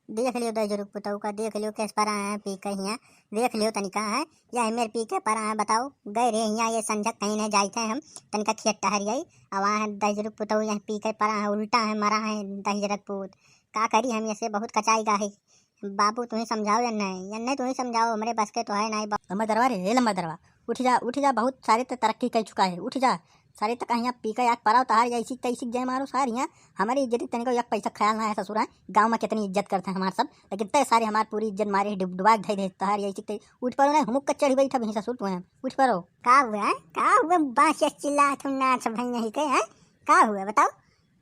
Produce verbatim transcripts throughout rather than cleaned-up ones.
देख लियो दहिजरू क पुतऊ का, देख लियो केस परा है पी के हियाँ, देख लियो तनिका है, या मेर पी के परा है। बताओ, गए रहे हियाँ ये संझक कहीं नहीं जाइत है हम, तनिका खेत टहर आई, अब वहाँ दहिजरू क पुतऊ यहाँ पी के परा है, उल्टा है, मरा है दहिजरू क पूत। का करी हम, ऐसे बहुत कचाई गा है। बाबू तुहीं समझाओ या नहीं, या नहीं तुहीं समझाओ, हमरे बस के तो है नहीं बाबू। लंबा दरवा रे, हे लंबा दरवा, उठ जा, उठ जा, बहुत सारे ते तरक्की कर चुका है, उठ जा। सारे तक यहाँ पी के आग पराओ तहार, ऐसी तैसी जय मारो सार यहाँ। हमारी इज्जत तनिको एक पैसा ख्याल ना है ससुर, हैं? गाँव में कितनी इज्जत करते हैं हमार सब, लेकिन तय सारे हमार पूरी इज्जत मारे डुब-, डुबा के धई दे तहार, ऐसी तै उठ परो ना, हुमुक के चढ़ी बैठा भी ससुर तू हैं, उठ परो। का हुआ है? का हुआ? बाँस चिल्ला तुम नाच भई नहीं के, हैं? का हुआ बताओ?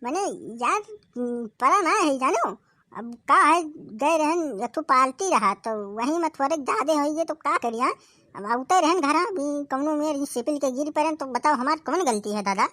मने यार, उम, परा ना है जानो। अब का है, गए रहन एक ठो पार्टी रहा तो वही में थोड़े ज्यादा होइए तो का करिया। अब आउते रहन घरा भी कौनो मेर सिपिल के गिर पड़न तो बताओ हमार कौन गलती है दादा?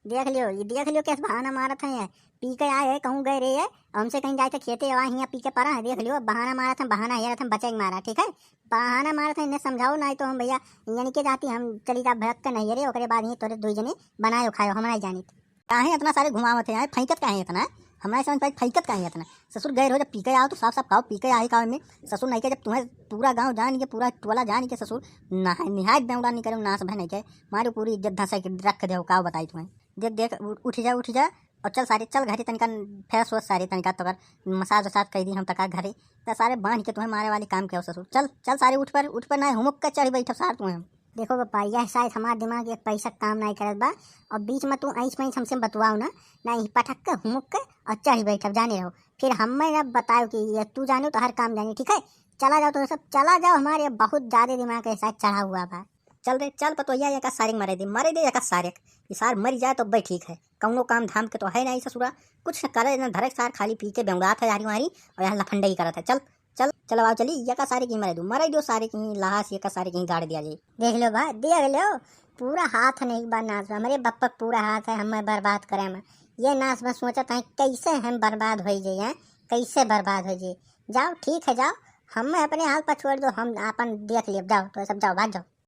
देख लियो, ये देख लियो कैसे बहाना मारत है, पी के आए है, कहूँ गए रहे है, हमसे कहीं जाए थे खेते, आवा हियाँ पी के परा है, देख लियो बहाना मारत है, बहाना हेरत है, बचे के मारा, ठीक है? बहाना मारत है, इन्हें समझाओ, नहीं तो हम भैया यानी के जाती हम चली जा भड़क के नहीं रे, ओकरे बाद ही तोरे दुई जने बनायो खायो, हम नहीं जानित। काहे इतना सारे घुमावत है यार, फेंकत काहे इतना? हमरा समझ पाई फेंकत काहे इतना? ससुर गए रहो जब पी के आओ तो साफ साफ कहो पी के आए का में। ससुर नहीं के जब तुम्हें पूरा गांव जान के, पूरा टोला जान के ससुर नहाए निहाय बेवड़ा नहीं करे, नाश भय नहीं के, मारे पूरी इज्जत धंसा के रख दे हो, का बताई तुम्हें। देख देख उ-, उठ जा उठ जा और चल सारे चल घरे तनिका, फ्रेश हो सारे तनिका, तो कर मसाज वसाज कर दी हम तका घरे। तो सारे बांध के तुम्हें मारे वाली काम के हो ससुर। चल चल सारे उठ पर उठ पर ना हुमुक के चढ़ बैठो सार तुम्हें। देखो पापा, यह शायद हमार दिमाग एक पैसा काम नहीं करत बा, और बीच में तू ऐस पैस हमसे बतवाओ ना, नहीं पटक के हुमुक के और चढ़ बैठब, जाने रहो। फिर हमें ना बताओ कि ये तू जाने तो हर काम जाने, ठीक है? चला जाओ तुम सब, चला जाओ, हमारे बहुत ज्यादा दिमाग के साथ चढ़ा हुआ बा। चल रे चल पतोहिया, एका सारे के मरे दे, मरे दे एका सारे के। ये सार मर जाए तो भाई ठीक है, कौनो काम धाम के तो है नहीं ससुरा, कुछ न करे न धरे सार, खाली पी के बेउड़ात है यारी मारी और यहाँ लफंडई करत है। चल चल चल आओ चली, एका सारे की मरे दो, मरे दो सारे की, लहास एका सारे की गाड़ दिया जाए। देख लो बा, देख लो, पूरा हाथ नहीं बा नाश बा, हमरे बप्पा क पूरा हाथ है, हमें बर्बाद करे में। ये नाश बा सोचत है कैसे हम बर्बाद हो जाए, हैं? कैसे बर्बाद हो जाए? जाओ ठीक है जाओ, हमें अपने हाल पर छोड़ दो, हम अपन देख लेब। जाओ तो सब जाओ, भाग जाओ।